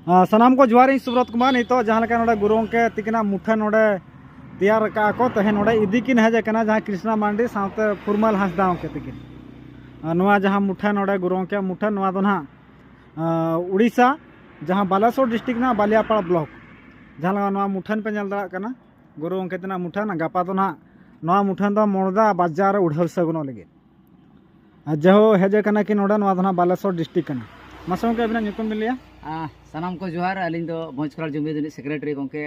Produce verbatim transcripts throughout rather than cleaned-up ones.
ᱟᱨ ᱥᱟᱱᱟᱢ ᱠᱚ ᱡᱚᱦᱟᱨ, ᱤᱧ ᱥᱩᱵᱨᱚᱛ ᱠᱩᱢᱟᱨ᱾ ᱱᱤᱛᱚᱜ ᱡᱟᱦᱟᱸ ᱞᱮᱠᱟ ᱱᱚᱰᱮ ᱜᱩᱨᱩ ᱜᱚᱢᱠᱮ ᱛᱤᱠᱤᱱᱟᱜ ᱢᱩᱴᱷᱟᱹᱱ ᱱᱚᱰᱮ ᱛᱮᱭᱟᱨ ᱟᱠᱟᱫᱼᱟ ᱠᱚ, ᱛᱮᱦᱮᱧ ᱱᱚᱰᱮ ᱤᱫᱤ ᱠᱤᱱ ᱦᱮᱡ ᱟᱠᱟᱱᱟ ᱡᱟᱦᱟᱸ ᱠᱨᱤᱥᱱᱟ ᱢᱟᱱᱰᱤ ᱥᱟᱶᱛᱮ ᱯᱷᱩᱨᱢᱟᱞ ᱦᱟᱸᱥᱫᱟ ᱜᱚᱢᱠᱮ ᱛᱤᱠᱤᱱ᱾ ᱟᱨ ᱱᱚᱣᱟ ᱡᱟᱦᱟᱸ ᱢᱩᱴᱷᱟᱹᱱ ᱱᱚᱰᱮ ᱜᱩᱨᱩ ᱜᱚᱢᱠᱮᱭᱟᱜ ᱢᱩᱴᱷᱟᱹᱱ, ᱱᱚᱣᱟ ᱫᱚ ᱱᱟᱦᱟᱜ ᱟᱸ, ᱩᱲᱤᱥᱥᱟ, ᱡᱟᱦᱟᱸ ᱵᱟᱞᱮᱥᱚᱨ ᱰᱤᱥᱴᱨᱤᱠᱴ ᱨᱮᱱᱟᱜ ᱵᱟᱞᱤᱭᱟᱯᱟᱲ ᱵᱞᱚᱠ, ᱡᱟᱦᱟᱸ ᱞᱮᱠᱟ ᱱᱚᱣᱟ ᱢᱩᱴᱷᱟᱹᱱ ᱯᱮ ᱧᱮᱞ ᱫᱟᱲᱮᱭᱟᱜ ᱠᱟᱱᱟ, ᱜᱩᱨᱩ ᱜᱚᱢᱠᱮ ᱛᱟᱹᱠᱤᱱᱟᱜ ᱢᱩᱴᱷᱟᱹᱱ, ᱜᱟᱯᱟ ᱫᱚ ᱱᱟᱦᱟᱜ ᱱᱚᱣᱟ ᱢᱩᱴᱷᱟᱹᱱ ᱫᱚ ᱢᱚᱲᱫᱟ ᱵᱟᱡᱟᱨ ᱨᱮ ᱩᱰᱷᱟᱹᱣ ᱥᱟᱹᱜᱩᱱᱚᱜ ᱞᱟᱹᱜᱤᱫ᱾ ᱟᱨ ᱡᱟᱦᱳ ᱦᱮᱡ ᱟᱠᱟᱱᱟ ᱠᱤᱱ ᱱᱚᱰᱮ, ᱱᱚᱣᱟ ᱫᱚ ᱱᱟᱦᱟᱜ ᱵᱟᱞᱮᱥᱚᱨ ᱰᱤᱥᱴᱨᱤᱠᱴ ᱠᱟᱱᱟ᱾ ᱢᱟᱥᱮ ᱜᱚᱢᱠᱮ, ᱟᱹᱵᱤᱱᱟᱜ ᱧᱩᱛᱩᱢ ᱵᱤᱱ ᱞᱟᱹᱭᱟ? ᱟᱸ, ᱥᱟᱱᱟᱢ ᱠᱚ ᱡᱚᱦᱟᱨ, ᱟᱹᱞᱤᱧ ᱫᱚ ᱵᱷᱚᱸᱡᱽ ᱠᱷᱟᱞ ᱡᱩᱢᱤ ᱨᱤᱱᱤᱡ ᱥᱮᱠᱨᱮᱴᱟᱨᱤ ᱜᱚᱢᱠᱮ,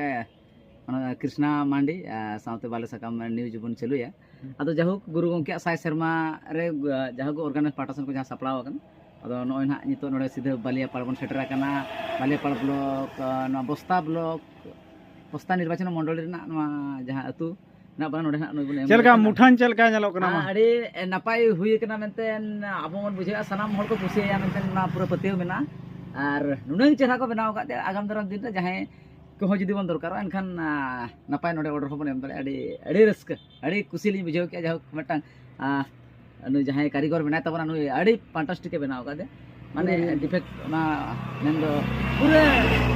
ᱚᱱᱟ ᱠᱨᱤᱥᱱᱟ ᱢᱟᱱᱰᱤ, ᱟᱸ, ᱥᱟᱶᱛᱮ ᱵᱟᱞᱮ ᱥᱟᱠᱟᱢ ᱱᱤᱭᱩᱡᱽ ᱵᱚᱱ ᱪᱟᱹᱞᱩᱭᱟ᱾ ᱦᱩᱸ᱾ ᱟᱫᱚ ᱡᱟᱭᱦᱳᱠ, ᱜᱩᱨᱩ ᱜᱚᱢᱠᱮᱭᱟᱜ ᱥᱟᱭ ᱥᱮᱨᱢᱟ ᱨᱮ, ᱟᱸ, ᱡᱟᱭᱦᱳᱠ, ᱚᱨᱜᱟᱱᱟᱭᱤᱡᱽ ᱯᱟᱦᱴᱟ ᱥᱮᱱ ᱠᱷᱚᱱ ᱡᱟᱦᱟᱸ ᱥᱟᱯᱲᱟᱣ ᱟᱠᱟᱱᱟ, ᱟᱫᱚ ᱱᱚᱜᱼᱚᱭ ᱱᱟᱦᱟᱜ ᱱᱤᱛᱚᱜ ᱱᱚᱰᱮ ᱥᱤᱫᱷᱟᱹ ᱵᱟᱞᱤᱭᱟᱯᱟᱲ ᱵᱚᱱ ᱥᱮᱴᱮᱨ ᱟᱠᱟᱱᱟ᱾ ᱵᱟᱞᱤᱭᱟᱯᱟᱲ ᱵᱞᱚᱠ, ᱟᱸ, ᱱᱚᱣᱟ ᱵᱚᱥᱛᱟ ᱵᱞᱚᱠ, ᱵᱚᱥᱛᱟ ᱱᱤᱨᱵᱟᱪᱚᱱ ᱢᱚᱱᱰᱚᱞᱤ ᱨᱮᱱᱟᱜ ᱱᱚᱣᱟ ᱡᱟᱦᱟᱸ ᱟᱹᱛᱩ ᱨᱮᱱᱟᱜ ᱵᱟᱝ, ᱱᱚᱰᱮ ᱱᱟᱦᱟᱜ ᱱᱩᱭ ᱵᱚᱱ ᱮᱢ ᱪᱮᱫ ᱞᱮᱠᱟ ᱠᱟᱱᱟ᱾ ᱢᱩᱴᱷᱟᱹᱱ ᱪᱮᱫ ᱞᱮᱠᱟ ᱧᱮᱞᱚᱜ ᱠᱟᱱᱟ, ᱟᱸ, ᱢᱟ? ᱟᱹᱰᱤ ᱱᱟᱯᱟᱭ ᱦᱩᱭ ᱟᱠᱟᱱᱟ ᱢᱮᱱᱛᱮ ᱟᱵᱚ ᱵᱚᱱ ᱵᱩᱡᱷᱟᱹᱣᱮᱫᱼᱟ, ᱥᱟᱱᱟᱢ ᱦᱚᱲ ᱠᱚ ᱠᱩᱥᱤᱭᱟᱭᱟ ᱢᱮᱱᱛᱮ ᱱᱚᱣᱟ ᱯᱩᱨᱟᱹ ᱯᱟᱹᱛᱭᱟᱹᱣ ᱢᱮᱱᱟᱜᱼᱟ᱾ ᱟᱨ ᱱᱩᱱᱟᱹᱝ ᱪᱮᱦᱨᱟ ᱠᱚ ᱵᱮᱱᱟᱣ ᱟᱠᱟᱫ ᱛᱮ ᱟᱜᱟᱢ ᱫᱟᱨᱟᱢ ᱫᱤᱱ ᱨᱮ ᱡᱟᱦᱟᱸᱭ ᱠᱚᱦᱚᱸ ᱡᱩᱫᱤ ᱵᱚᱱ ᱫᱚᱨᱠᱟᱨᱚᱜᱼᱟ, ᱮᱱᱠᱷᱟᱱ, ᱟᱸ, ᱱᱟᱯᱟᱭ ᱱᱚᱰᱮ ᱚᱰᱟᱨ ᱦᱚᱸᱵᱚᱱ ᱮᱢ ᱫᱟᱲᱮᱭᱟᱜᱼᱟ᱾ ᱟᱹᱰᱤ, ᱟᱹᱰᱤ ᱨᱟᱹᱥᱠᱟᱹ, ᱟᱹᱰᱤ ᱠᱩᱥᱤ ᱞᱤᱧ ᱵᱩᱡᱷᱟᱹᱣ ᱠᱮᱫᱼᱟ᱾ ᱡᱟᱭᱦᱳᱠ, ᱢᱤᱫᱴᱟᱝ, ᱟᱸ, ᱱᱩᱭ ᱡᱟᱦᱟᱸᱭ ᱠᱟᱹᱨᱤᱜᱚᱨ ᱢᱮᱱᱟᱭ ᱛᱟᱵᱚᱱᱟ, ᱱᱩᱭ ᱟᱹᱰᱤ ᱯᱷᱟᱱᱴᱟᱥᱴᱤᱠ ᱮ ᱵᱮᱱᱟᱣ ᱟᱠᱟᱫᱮ᱾ ᱢᱟᱱᱮ ᱦᱩᱸ, ᱦᱩᱸ᱾ ᱰᱤᱯᱷᱮᱠᱴ ᱚᱱᱟ ᱢᱮᱱᱫᱚ ᱯᱩᱨᱟᱹ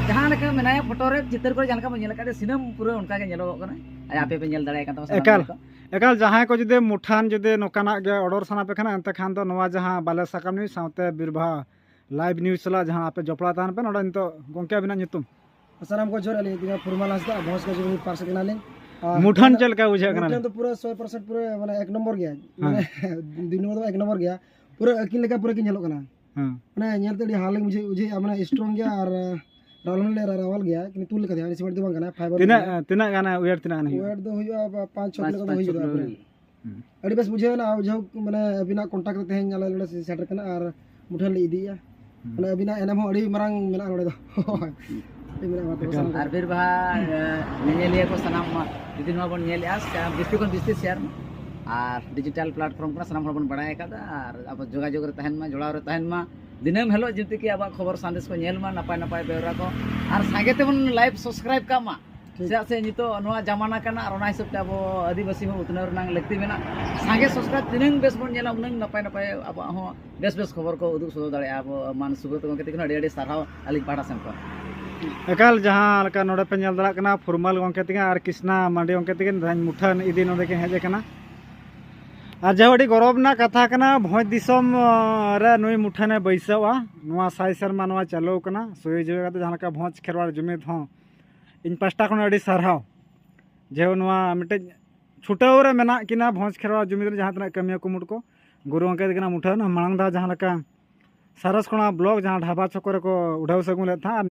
ᱡᱟᱦᱟᱸ ᱞᱮᱠᱟ ᱢᱮᱱᱟᱭᱟ ᱯᱷᱳᱴᱳ ᱨᱮ, ᱪᱤᱛᱟᱹᱨ ᱠᱚᱨᱮ ᱡᱟᱦᱟᱸ ᱞᱮᱠᱟ ᱵᱚᱱ ᱧᱮᱞ ᱟᱠᱟᱫᱮ, ᱥᱤᱱᱟᱹᱢ ᱯᱩᱨᱟᱹ ᱚᱱᱠᱟ ᱜᱮ ᱧᱮᱞᱚᱜᱚᱜ ᱠᱟᱱᱟ᱾ ᱟᱨ ᱟᱯᱮ ᱯᱮ ᱧᱮᱞ ᱫᱟᱲᱮᱭᱟᱜ ᱠᱟᱱ ᱛᱟᱵᱚᱱᱟ ᱥᱟᱱᱟᱢ ᱮᱠᱟᱞ, ᱦᱚᱲ ᱠᱚ᱾ ᱮᱠᱟᱞ, ᱡᱟᱦᱟᱸᱭ ᱠᱚ ᱡᱩᱫᱤ ᱢᱩᱴᱷᱟᱹᱱ ᱡᱩᱫᱤ ᱱᱚᱝᱠᱟᱱᱟᱜ ᱜᱮ ᱚᱰᱟᱨ ᱥᱟᱱᱟ ᱯᱮ ᱠᱷᱟᱱ, ᱮᱱᱛᱮ ᱠᱷᱟᱱ ᱫᱚ ᱱᱚᱣᱟ ᱡᱟᱦᱟᱸ ᱵᱟᱞᱮ ᱥᱟᱠᱟᱢ ᱱᱤᱭᱩᱡᱽ ᱥᱟᱶᱛᱮ ᱵᱤᱨᱵᱟᱦᱟ ᱞᱟᱭᱤᱵᱷ ᱱᱤᱭᱩᱡᱽ ᱥᱟᱞᱟᱜ ᱡᱟᱦᱟᱸ ᱟᱯᱮ ᱡᱚᱯᱲᱟᱣ ᱛᱟᱦᱮᱱ ᱯᱮ, ᱱᱚᱰᱮ ᱱᱤᱛᱚᱜ ᱜᱚᱢᱠᱮ ᱟᱵᱤᱱᱟᱜ ᱧᱩᱛᱩᱢ? ᱥᱟᱱᱟᱢ ᱠᱚ ᱡᱚᱦᱟᱨ, ᱟᱹᱞᱤᱧ ᱧᱩᱛᱩᱢ ᱯᱷᱩᱨᱢᱟᱞ ᱦᱟᱸᱥᱫᱟ, ᱵᱷᱚᱸᱡᱽ ᱠᱟᱡᱩ ᱯᱟᱨᱥᱮ ᱠᱟᱱᱟᱞᱤᱧ᱾ ᱟᱨ ᱢᱩᱴᱷᱟᱹᱱ ᱢᱩᱴᱷᱟᱹᱱ ᱪᱮᱫ ᱞᱮᱠᱟ ᱵᱩᱡᱷᱟᱹᱜ ᱠᱟᱱᱟ? ᱢᱩᱴᱷᱟᱹᱱ ᱫᱚ ᱯᱩᱨᱟᱹ ᱥᱚᱭ ᱯᱟᱨᱥᱮᱱᱴ ᱯᱩᱨᱟᱹ, ᱢᱟᱱᱮ, ᱮᱠ ᱱᱚᱢᱵᱚᱨ ᱜᱮᱭᱟ᱾ ᱦᱮᱸ᱾ ᱢᱟᱱᱮ, ᱫᱩᱭ ᱱᱚᱢᱵᱚᱨ ᱫᱚ ᱵᱟᱝ, ᱮᱠ ᱱᱚᱢᱵᱚᱨ ᱜᱮᱭᱟ᱾ ᱯᱩᱨᱟᱹ ᱟᱹᱠᱤᱱ ᱞᱮᱠᱟ ᱯᱩᱨᱟᱹ ᱠᱤᱱ ᱧᱮᱞᱚᱜ ᱠᱟᱱᱟ᱾ ᱦᱮᱸ᱾ ᱢᱟᱱᱮ, ᱧᱮᱞ ᱛᱮ ᱟᱹᱰᱤ ᱦᱟᱦᱟᱲᱟ ᱞᱤᱧ ᱵᱩᱡᱷᱟᱹᱣ, ᱵᱩᱡᱷᱟᱹᱣᱮᱫᱼᱟ, ᱢᱟᱱᱮ, ᱥᱴᱨᱚᱝ ᱜᱮᱭᱟ ᱟᱨ, ᱟᱸ, ᱨᱟᱣᱟᱞ ᱦᱚᱸ ᱞᱮ ᱨᱟᱣᱟᱞ ᱜᱮᱭᱟ, ᱠᱤᱱᱛᱩ ᱛᱩᱞ ᱞᱮᱠᱟ ᱫᱚ, ᱥᱤᱢᱮᱱᱴ ᱫᱚ ᱵᱟᱝ ᱠᱟᱱᱟ, ᱯᱷᱟᱭᱵᱟᱨ ᱛᱤᱱᱟᱹᱜ, ᱠᱟᱱᱟ᱾ ᱛᱤᱱᱟᱹᱜ ᱜᱟᱱ weight ᱛᱤᱱᱟᱹᱜ ᱜᱟᱱ ᱦᱩᱭᱩᱜᱼᱟ? Weight ᱫᱚ ᱦᱩᱭᱩᱜᱼᱟ ᱯᱟ-, ᱯᱟᱸᱪ ᱪᱷᱚ ᱯᱟᱸᱪ, ᱠᱤᱞᱳ ᱠᱟᱛᱮ ᱯᱟᱸᱪ ᱦᱩᱭ ᱪᱷᱚ ᱫᱟᱲᱮᱭᱟᱜᱼᱟ ᱠᱤᱞᱳ ᱯᱩᱨᱟᱹ᱾ ᱦᱩᱭᱩᱜᱼᱟ᱾ ᱦᱩᱸ᱾ ᱟᱹᱰᱤ ᱵᱮᱥ ᱵᱩᱡᱷᱟᱹᱣ ᱮᱱᱟ, ᱟᱨ ᱡᱟᱭᱦᱳᱠ, ᱢᱟᱱᱮ, ᱟᱹᱵᱤᱱᱟᱜ contact ᱛᱮ ᱛᱮᱦᱮᱧ ᱟᱞᱮ ᱱᱚᱰᱮ ᱥᱮᱴᱮᱨ ᱠᱟᱱᱟ, ᱟᱨ ᱢᱩᱴᱷᱟᱹᱱ ᱞᱮ ᱤᱫᱤᱭᱮᱫᱼᱟ᱾ ᱦᱩᱸ᱾ ᱢᱟᱱᱮ, ᱟᱹᱵᱤᱱᱟᱜ ᱮᱱᱮᱢ ᱦᱚᱸ ᱟᱹᱰᱤ ᱢᱟᱨᱟᱝ ᱢᱮᱱᱟᱜᱼᱟ ᱱᱚᱰᱮ ᱫᱚ᱾ ᱦᱳᱭ᱾ ᱦᱩᱸ᱾ ᱟᱹᱰᱤ ᱢᱮᱱᱟᱜᱼᱟ, ᱢᱟ ᱛᱚᱵᱮ ᱮᱠᱟᱞ᱾ ᱥᱟᱱᱟᱢ ᱟᱨ ᱵᱤᱨ ᱵᱟᱦᱟ, ᱮ, ᱧᱮᱧᱮᱞᱤᱭᱟᱹ ᱠᱚ ᱥᱟᱱᱟᱢ ᱡᱩᱫᱤ ᱱᱚᱣᱟ ᱵᱚᱱ ᱧᱮᱞᱮᱫᱼᱟ, ᱥᱮ ᱵᱤᱥᱛᱤ ᱠᱷᱚᱱ ᱵᱤᱥᱛᱤ share ᱢᱟ᱾ ᱟᱨ digital platform ᱠᱟᱱᱟ, ᱥᱟᱱᱟᱢ ᱦᱚᱲ ᱵᱚᱱ ᱵᱟᱲᱟᱭ ᱟᱠᱟᱫᱟ, ᱟᱨ ᱟᱵᱚ ᱡᱳᱜᱟᱡᱳᱜᱽ ᱨᱮ ᱛᱟᱦᱮᱱ ᱢᱟ, ᱡᱚᱲᱟᱣ ᱨᱮ ᱛᱟᱦᱮᱱ ᱢᱟ᱾ ᱫᱤᱱᱟᱹᱢ ᱦᱤᱞᱳᱜ ᱡᱮᱢᱛᱤ ᱠᱤ ᱟᱵᱚᱣᱟᱜ ᱠᱷᱚᱵᱚᱨ ᱥᱟᱸᱫᱮᱥ ᱠᱚ ᱧᱮᱞ ᱢᱟ, ᱱᱟᱯᱟᱭ ᱱᱟᱯᱟᱭ ᱵᱮᱣᱨᱟ ᱠᱚ, ᱟᱨ ᱥᱟᱸᱜᱮ ᱛᱮᱵᱚᱱ live subscribe ᱠᱟᱜ ᱢᱟ᱾ ᱴᱷᱤᱠ᱾ ᱪᱮᱫᱟᱜ ᱥᱮ ᱱᱤᱛᱚᱜ ᱱᱚᱣᱟ ᱡᱟᱢᱟᱱᱟ ᱠᱟᱱᱟ, ᱟᱨ ᱚᱱᱟ ᱦᱤᱥᱟᱹᱵ ᱛᱮ ᱟᱵᱚ ᱟᱹᱫᱤᱵᱟᱹᱥᱤ ᱦᱚᱸ ᱩᱛᱱᱟᱹᱣ ᱨᱮᱱᱟᱜ ᱞᱟᱹᱠᱛᱤ ᱢᱮᱱᱟᱜᱼᱟ᱾ ᱥᱟᱸᱜᱮ subscribe ᱛᱤᱱᱟᱹᱝ ᱵᱮᱥ ᱵᱚᱱ ᱧᱮᱞᱟ, ᱩᱱᱟᱹᱝ ᱱᱟᱯᱟᱭ ᱱᱟᱯᱟᱭ ᱟᱵᱚᱣᱟᱜ ᱦᱚᱸ ᱵᱮᱥ ᱵᱮᱥ ᱠᱷᱚᱵᱚᱨ ᱠᱚ ᱩᱫᱩᱜ ᱥᱚᱫᱚᱨ ᱫᱟᱲᱮᱭᱟᱜᱼᱟ᱾ ᱟᱵᱚ ᱢᱟᱱ ᱥᱩᱵᱨᱚᱛ ᱜᱚᱢᱠᱮ ᱛᱟᱹᱠᱤᱱ ᱦᱚᱸ ᱟᱹᱰᱤ ᱟᱹᱰᱤ ᱥᱟᱨᱦᱟᱣ ᱟᱹᱞᱤᱧ ᱯᱟᱦᱴᱟ ᱥᱮᱱ ᱠᱷᱚᱱ᱾ ᱮᱠᱟᱞ ᱡᱟᱦᱟᱸ ᱞᱮᱠᱟ ᱱᱚᱰᱮ ᱯᱮ ᱧᱮᱞ ᱫᱟᱲᱮᱭᱟᱜ ᱠᱟᱱᱟ, ᱯᱷᱩᱨᱢᱟᱞ ᱜᱚᱢᱠᱮ ᱛᱤᱠᱤᱱ ᱟᱨ ᱠᱨᱤᱥᱱᱟ ᱢᱟᱱᱰᱤ ᱜᱚᱢᱠᱮ ᱛᱤᱠᱤᱱ ᱛᱮᱦᱮᱧ ᱢᱩᱴᱷᱟᱹᱱ ᱤᱫᱤ ᱱᱚᱰᱮ ᱠᱤᱱ ᱦᱮᱡ ᱟᱠᱟᱱᱟ᱾ ᱟᱨ ᱡᱟᱦᱟᱸ ᱟᱹᱰᱤ ᱜᱚᱨᱚᱵᱽ ᱨᱮᱱᱟᱜ ᱠᱟᱛᱷᱟ ᱠᱟᱱᱟ, ᱵᱷᱚᱸᱡᱽ ᱫᱤᱥᱚᱢ ᱨᱮ ᱱᱩᱭ ᱢᱩᱴᱷᱟᱹᱱᱮ ᱵᱟᱹᱭᱥᱟᱹᱣᱟ᱾ ᱱᱚᱣᱟ ᱥᱟᱭ ᱥᱮᱨᱢᱟ ᱱᱚᱣᱟ ᱪᱟᱹᱞᱩ ᱟᱠᱟᱱᱟ᱾ ᱥᱩᱭ ᱡᱩᱭ ᱠᱟᱛᱮ ᱡᱟᱦᱟᱸ ᱞᱮᱠᱟ ᱵᱷᱚᱸᱡᱽ ᱠᱷᱮᱨᱣᱟᱲ ᱡᱩᱢᱤᱫ ᱦᱚᱸ ᱤᱧ ᱯᱟᱦᱴᱟ ᱠᱷᱚᱱ ᱟᱹᱰᱤ ᱥᱟᱨᱦᱟᱣ᱾ ᱡᱮ ᱱᱚᱣᱟ ᱢᱤᱫᱴᱮᱡ ᱪᱷᱩᱴᱟᱹᱣ ᱨᱮ ᱢᱮᱱᱟᱜ ᱠᱤᱱᱟ ᱵᱷᱚᱸᱡᱽ ᱠᱷᱮᱨᱣᱟᱲ ᱡᱩᱢᱤᱫ ᱨᱮ ᱡᱟᱦᱟᱸ ᱛᱤᱱᱟᱹᱜ ᱠᱟᱹᱢᱤᱭᱟᱹ ᱠᱩᱢᱩᱴ ᱠᱚ᱾ ᱜᱩᱨᱩ ᱜᱚᱢᱠᱮ ᱛᱟᱹᱠᱤᱱᱟᱜ ᱢᱩᱴᱷᱟᱹᱱ ᱢᱟᱲᱟᱝ ᱫᱷᱟᱣ ᱡᱟᱦᱟᱸ ᱞᱮᱠᱟ ᱥᱟᱨᱚᱥ ᱠᱚᱲᱟ ᱵᱞᱚᱠ ᱡᱟᱦᱟᱸ ᱰᱷᱟᱵᱟ ᱪᱷᱚᱠ ᱨᱮᱠᱚ ᱩᱰᱷᱟᱹᱣ ᱥᱟᱹᱜᱩᱱ ᱞᱮᱫ ᱛᱟᱦᱮᱸᱫ, ᱟᱨ